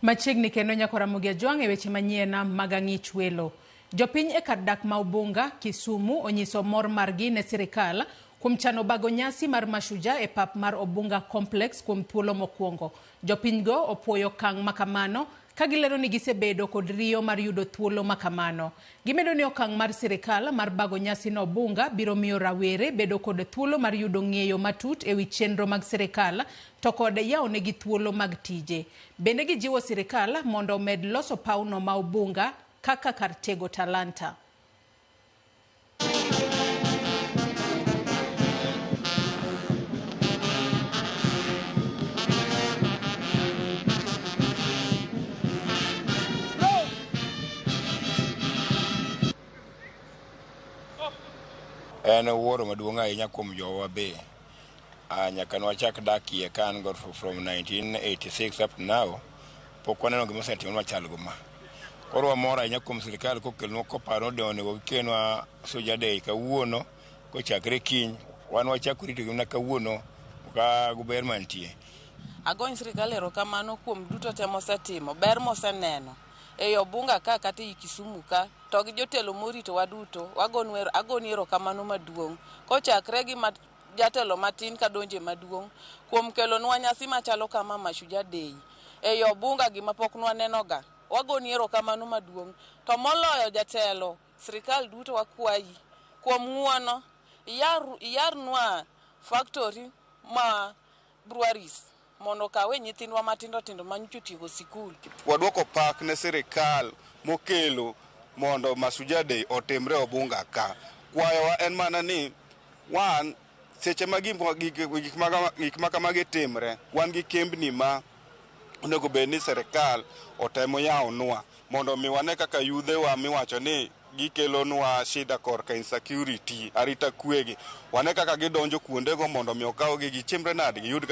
Machiegni kendo nyako Ramogi Ajwang' e weche manyien mag ang'ich welo. Jopiny e kar dak ma Ubunga, Kisumu onyiso mor margi ne sirikal kuom chano bago nyasi mar Mashujaa e pap mar Obunga Complex kuom thuolo mokwongo. Jopinygo opuoyo okang' makamano ka gilero ni gisebedo kod riyo mar yudo thuolo makamano. Gimedo ni okang' mar sirikal mar bago nyasino Obunga biro miyo rawere bedo kod thuolo mar yudo ng'eyo matut ewi chenro mag sirikal to kod yawonegi thuolo mag tije. Bende gijiwo sirikal mondo omed loso pawno ma Obunga kaka kar tego talanta. En wuoro maduong' ahinya kuom jowa be. Nyaka nwachak dakie ka an go from 1986 up to now, pok waneno gima osetimore machal go ma. Koro wamor ahinya kuom sirikal kokelonwa koparo ni onego gikelnwa Shujaa Day kawuono kochakre kiny. Wan wachako ritogi mana kawuono ka ber mantie. Agony sirikal erokamano kuom duto te mosetimo, ber moseneno ei Obunga ka kata ei Kisumu ka, to gi jotelo moritowa duto, agoni erokamano maduong'. Kochakre gi jatelo matin kadonje maduong' kuom kelonwa nyasi machalo kama Mashujaa Day ei Obunga gima pok nwanenoga. Wagoni erokamano maduong'. To moloyo jatelo, sirikal duto wakwayi kuom ng'uono, iyarnwa factory ma breweries mondo okawe nyithindwa matindo tindo manyocha otieko sikul. Waduoko pak ne sirikal mokelo mondo Mashujaa Day otimre Obunga ka. Kwayowa en mana ni wan seche ma gik ma kamagi timre, wan gi kembni ma onego bed ni sirikal otemo yawonwa mondo mi wane kaka yudhewa miwacho ni gikelonwa shida korka insecurity, arita kwe gi. Wane kaka gidonjo kuondego mondo mi okawgi gichimre nade giyud.